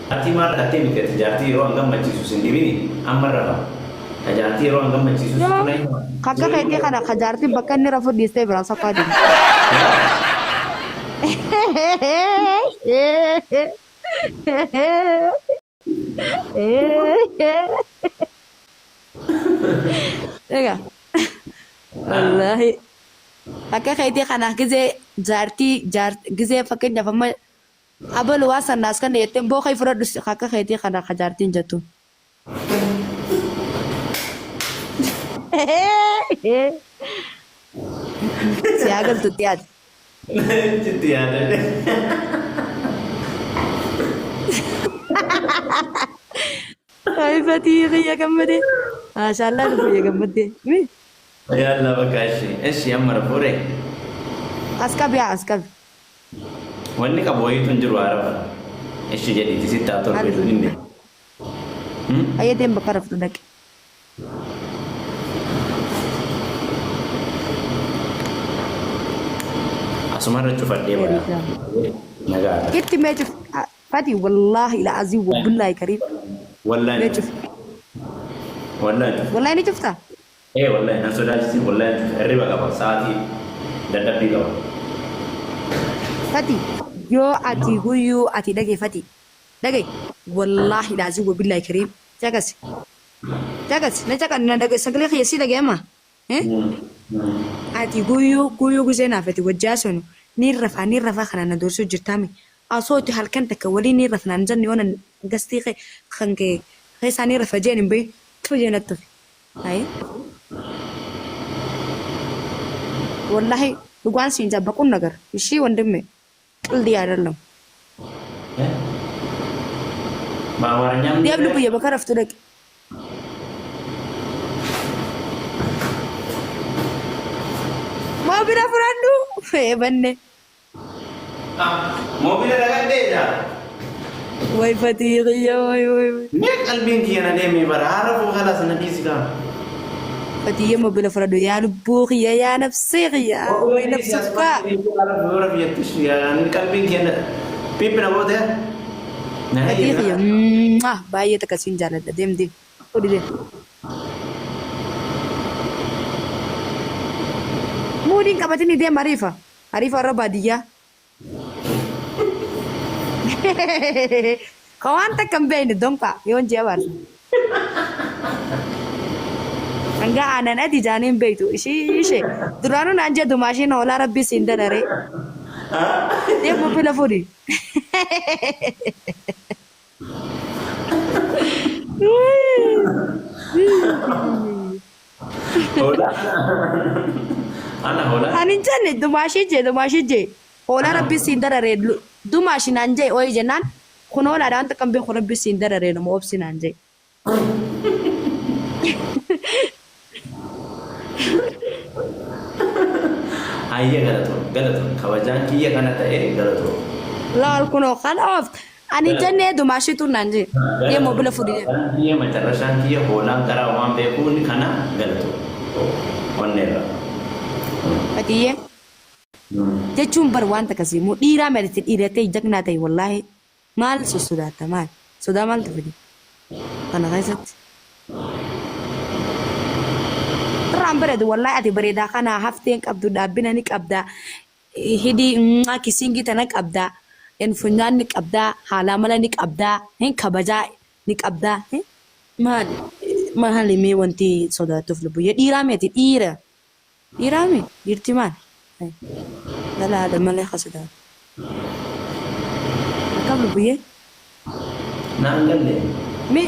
Jaartii maal rakkattee miti ati jaartii yeroo an gammachiisu sin dhibini amma rafa ka jaartii yeroo an gammachiisu Yoo situ na hima kakka keetii kana ka jaartiin bakka inni rafu dhiistee biraa sokkaa deemti. Egaa wallaahi akka keetii kana gizee jaartii gizee fakkeenyaaf amma abalu waan san naas kanne jetteen bookai fudhadhu akka keetii kana ka jaartiin jettu. Si haa galtu itti yaadi. Sitti yaadadhe. Ay fatii kiyya gammadee. Maashaallah lubbuye gammaddee. Mi Yalla bakka ishi. Ishi amma rafuure. as qabi haa as qabi. Wanni qabu wayiitu hin jiru haa rafu. Ishi jedhiiti sitti haa tolu Maal jedhu inni. Hayyee deem bakka raftu dhaqi. Asumarra cufadhee baya. Nagaadha. Itti mee cuf Fati wallaahi ila azii wa billaahi kariim Wallaahi mee cuf Wallaahi cufa. wallaahi ni cufta Ee wallaahi nan sodaachisin wallaahi cufa. Hirriba qaba sa'aatii dadhabbii qaba. Fati yoo ati guyyuu ati dhagee Fati dhagee wallaahi ila azii wa billaahi kariim caqasi caqasi na caqan na dhagee sagalee kiyya si dhagee amma eh ati guyyuu guyyuu gizee naaf ati wajjaa sonu ni rafaa ni rafaa kana na doorsuu jirtaami asoo itti halkan takka waliin ni rafnaan hin jenne yoo nan gastii kee kan kee keessaa ni rafa jeen hin bahin tu jee natti tufe hayi wallahi dhugaan siin jaa baqun nagar ishii wandimme qildii አይደለም በአማርኛ deem lubbuye bakka raftu dhaqi moobila fudhadhu banne Moobila dagadheedha. Way fatii kiyya way way way. Mee qalbiin kiyya na deemee bara haa rafuu kalaas na dhiisi kaa. Fatiyye mobila fudhadhu yaa lubbuu kiyya yaa nafsee kiyya way nafsukkaa. Qalbiin kiyya na piippi na goote. Na Fatii kiyya hayyamna. baay'ee takka siin jaaladha deem deem. Fudhi deem. Muudiin qabatini deem ariifa. Ariifa warra baadiyyaa. Ka waan takka hin beekne donqaa yoon jee abaarsa. Hanga aanan adii jaanii hin beektu ishii ishee duraanuu naan jedhu maashiin hoolaa rabbii siin dararee. Deem mobila fudhi. Hoolaa. Ana hoolaa. Ani hin jenne dumaashii jee dumaashii jee hoolaa rabbii siin dararee dumaashi naan jee ooyi jennaan kun hoolaadha wanta kan beeku rabbii siin dararee numa obsi naan jee. Hayyee galatoom galatoom kabajaan kiyya kana ta'ee galatoom. Laal kunoo kan oofte ani hin jenne dumaashiitu naan jee deem mobila fudhi deem. Kabajaan kiyya macarrashaan kiyya hoolaan qaraa waan beekuun kana galatoom. Onneerra. Fatiyyee jechuun bar waan takka sii immoo dhiiraa miti dhiira ta'e jagnaa ta'e wallaahi Maal sossodaatta maal? Sodaa maaltu fide kana keessatti? Irraan bareedu wallahi ati bareedaa kana hafteen qabdu dhaabbina ni qabda hidhii mwah kisiingii tana qabda en funyaan ni qabda haalaa mala ni qabda hin kabajaa ni qabda maal maali mee wanti sodaattuuf lubbuyyee dhiiraa mi ati dhiira Dhiiraa mi dhiirti maal dhala haadha malee ka sodaatu akkam lubbuyyee. Naan galle. Mi.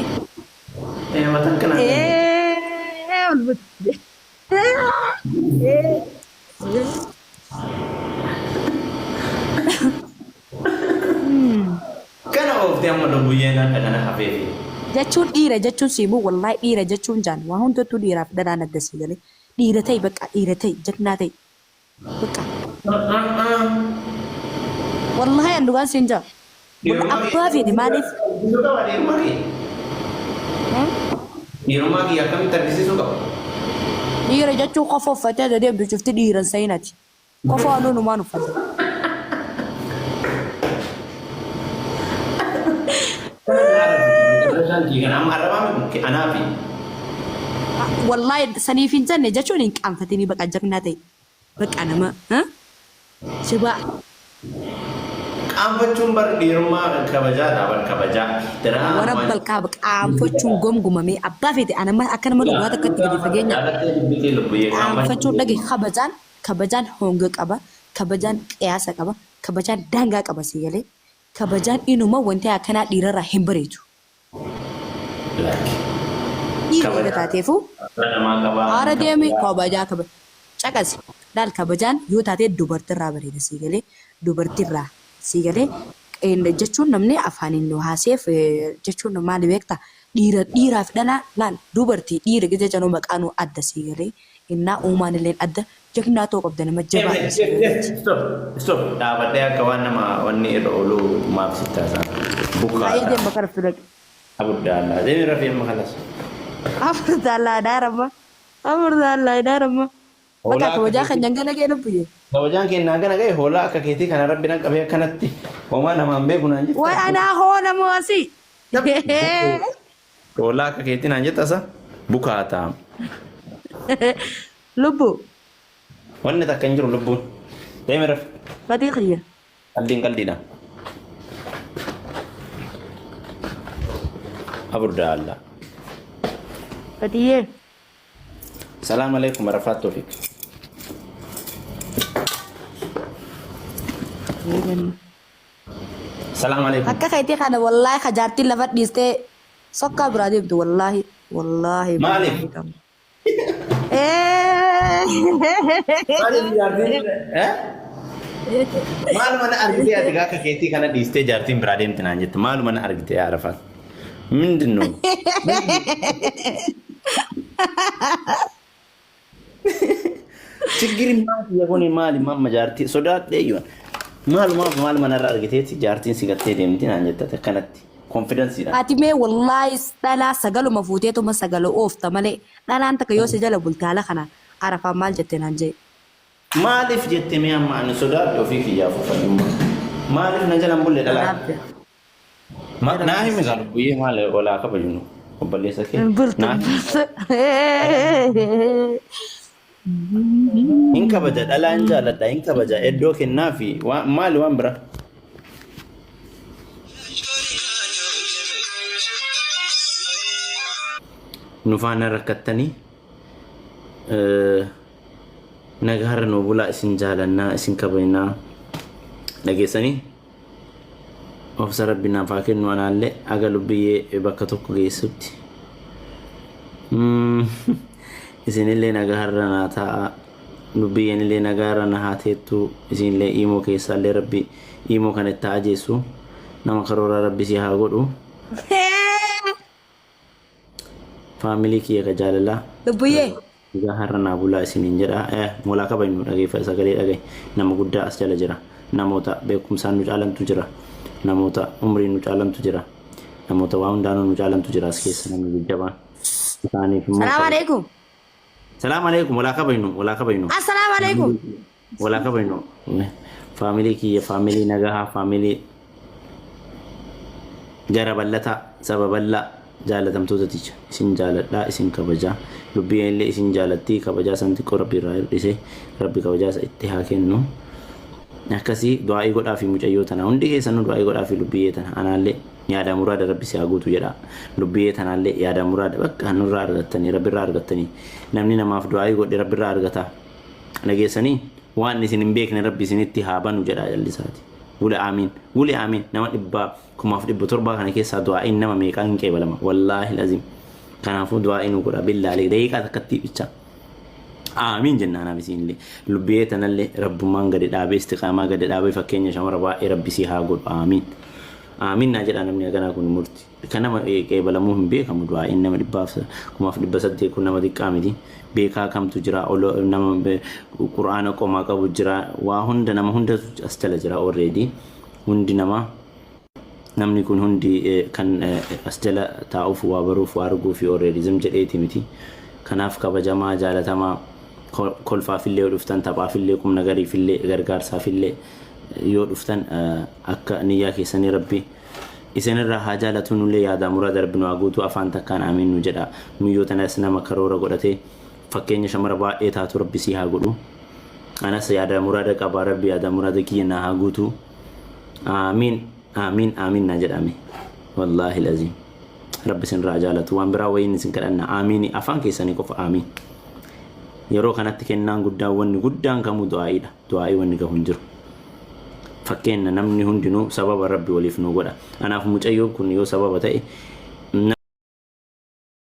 Ee wa takka naan galle. Ee ol butte. Ee. Kana ooftee amma lubbuyyeen hadha kana hafeefi. Jechuun dhiira jechuun siimuu wallahi dhiira jechuun jaan waa hundattuu dhiiraaf dhalaan adda sii galee Dhiira ta'i baqqaa dhiira ta'i jagnaa ta'i baqqaa. Wallahi an dhugaan siin jaa. Walla abbaa feete maaliif? Argisiisuu qaba dhiirummaa kee. Dhiirummaa kiyya akkamitti argisiisuu qaba? Dhiira jechuun kofoo uffatee adda deemtu cufti dhiira hin se'in ati. Kofoo halluu numaan uffata. Kabajaan kee kana amma arrabaa miti anaafi. Wallaahi saniif hin jenne jechuun hin qaanfatinii baqa jagnaa ta'e. Baqa nama jabaa. Qaanfachuun bar dhiirummaa kabajaadha bar kabajaa. Daraa Warabbal kaaba qaanfachuun gomgumamee abbaa feete anamma akka nama dhugaa takkatti gadi fageenya. Jaalattee dubbitii lubbuyyee Qaanfachuun dhage kabajaan kabajaan honga qaba kabajaan qiyaasa qaba kabajaan daangaa qaba sii galee kabajaan inuma wanti akkanaa dhiirarraa hin bareedu. Lakki. Dhiira eega taateefu Namaa qabaa. haara deemi kabajaa kaba caqasi laal kabajaan yoo taatee dubartirraa bareeda sii galee dubartirraa sii galee jechuun namni afaaniin nu haaseef jechuun maali beektaa dhiira dhiiraaf dhalaa laal dubartii dhiira gija januu maqaanuu adda sii galee innaa uumaan illeen adda jagnaa ta'uu qabda nama jabaa sii galee. Stop, stop. Dhaabadhee akka waan nama wanni irra oolu maaf sitti haasa'an. Baay'ee Bukkaadha. deema kana filadhu. Abuddaallaa. Deemi rafii amma kalas. Afurtaallaa daaramma. Afurtaallaa daaramma. Bakka kabajaa kan jangana ga'e lubbuye. Kabajaan kennaa gana ga'e hoolaa akka keetii kana rabbi nan qabee akkanatti homaa namaan beeku naan jetta. Way anaa hoola moosii. Hoolaa akka keetii naan jetta asa bukaataa. Lubbu. Wanni takka hin jiru lubbuun. Deemi rafi. Fatii kiyya. Qaldiin qaldiidha. Abuddaallaa. Fatiyyee. Salaam alaikum Arafaat Toofiq. Salaam alaikum. Akka keetii kana wallaahi kajaartiin lafa dhiistee sokkaa biraa deemtu wallaahi wallaahi. Maaliif? Maaliif jaartiin? Eh? Maaluma na argitee ati akka keetii kana dhiistee jaartiin biraa deemti naan jette. Maaluma na argitee yaa Arafaat? Mindin no? Chiggirin maali yakuni maali mamma jaartii sodaadhee iyyuu. Maalumaaf maaluma narra argiteeti jaartiin si gattee deemti naan jette ati akkanatti. Konfidensiidhaan. Ati mee wallaahi dhalaa sagaluma fuuteetuma sagala oofta malee dhalaan takka yoo si jala bulte haala kanaan Arafaan maal jette naan jee. Maaliif jette mee amma ani sodaadhe ofii kiyyaaf fayyummaa. Maaliif na jalan bulle dhalaa? Kanaaf Naa himi gaa lubbuyyee maal olaa kabajnu obboleessa kee. bultu Naa himi. bultu. Hin kabaja dhalaa hin jaaladha hin kabaja iddoo kennaa fi maali waan biraa. Nu faana rakkattanii nagaarra nu bulaa isin jaalannaa isin kabajnaa dhageessanii obsa rabbi naaf haa kennu anaallee aga lubbiyyee bakka tokko geessutti. Isinillee nagaarra naa taa'a lubbiyyeen illee nagaarra na haa teettu isinillee iimoo keessaallee rabbi iimoo kana itti haa ajeessu nama karooraa rabbi si haa godhu faamilii kiyya ka jaalalaa Lubbuyyee. Egaa har'a naa bulaa isiniin jedha. Moolaa kabajnu dhageeffa sagalee dhagaye. Nama guddaa as jala jira. Namoota beekumsaan nu caalantu jira. Namoota umriin nu caalantu jira. Namoota waa hundaanuu nu caalantu jira as keessa namni jajjabaan. Isaaniif immoo Salaam alaikum. Salaam alaikum walaa kabajnu walaa kabajnu. Assalaamu alaikum. Walaa kabajnu. Faamilii kiyya faamilii nagahaa faamilii gara bal'ataa saba bal'aa jaalatamtoota ticha isin jaaladhaa isin kabajaa lubbiyyeen illee isin jaalattii kabajaa san xiqqoo rabbi irraa hir'ise rabbi kabajaa isa itti haa kennu akkasii du'aa'ii godhaa fi mucayyoo tana hundi keessanuu du'aa'ii godhaa fi lubbiyyee tana anaallee yaada muraada rabbi si haa guutu jedha lubbiyyee tanaallee yaada muraada bakka nurraa argattanii rabbi irraa argattanii namni namaaf du'aa'ii godhe rabbi irraa argata dhageessanii waan isin hin beekne rabbi isinitti haa banu jedha jallisaati. Wule aamiin wule aamiin nama 700,700 kana keessaa du'aa'iin nama meeqaa hin qeebalama wallaahi lazim. Kanaafuu du'aa'ii nu godha billaalee daqiiqaa takkatti bicha. Aamiin jennaan anaaf isinillee lubbiyee tanallee rabbummaan gadi dhaabee istiqaamaa gadi dhaabee fakkeenya shamara baay'ee rabbi si haa godhu aamiin. Aamiin naa jedhaa namni haganaa kun murti. Kan nama qeebalamuu hin beekamu du'aa'iin nama 800,800 kun nama xiqqaa miti. Beekaa kamtu jira nama qur'aana qomaa qabu jira waa hunda nama hundatu as jala jira already hundi nama namni kun hundi kan as jala taa'uuf waa baruuf waa arguu fi already zim jedheeti miti. Kanaaf kabajamaa jaalatamaa kolfaafillee yoo dhuftan taphaafillee qubna gariifillee gargaarsaafillee yoo dhuftan akka niyyaa keessanii rabbi Isinirraa haa jaalatu, nullee yaadaa muraada Rabbi nu haa guutu. Afaan takkaan aamiin nu jedha. Muyyoo tanas nama karoora godhatee fakkeenya shamara baay'ee taatu Rabbi sii haa godhu. Anas yaada muraada qaba, Rabbi yaada muraada kiyya naa haa guutu. Aamiin, aamiin, aamiin naa jedhame. Wallaahi laziim. Rabbi isinirraa haa jaalatu. Waan biraa wayiin isin kadhanna. Aamiini afaan keessanii qofa aamiin. Yeroo kanatti kennaan guddaan, wanni guddaan kamuu du'aa'iidha. Du'aa'ii wanni gahu hin jiru. Fakkeenya namni hundinuu sababa Rabbi waliif nu godha. Anaaf mucayyoon kun yoo sababa ta'e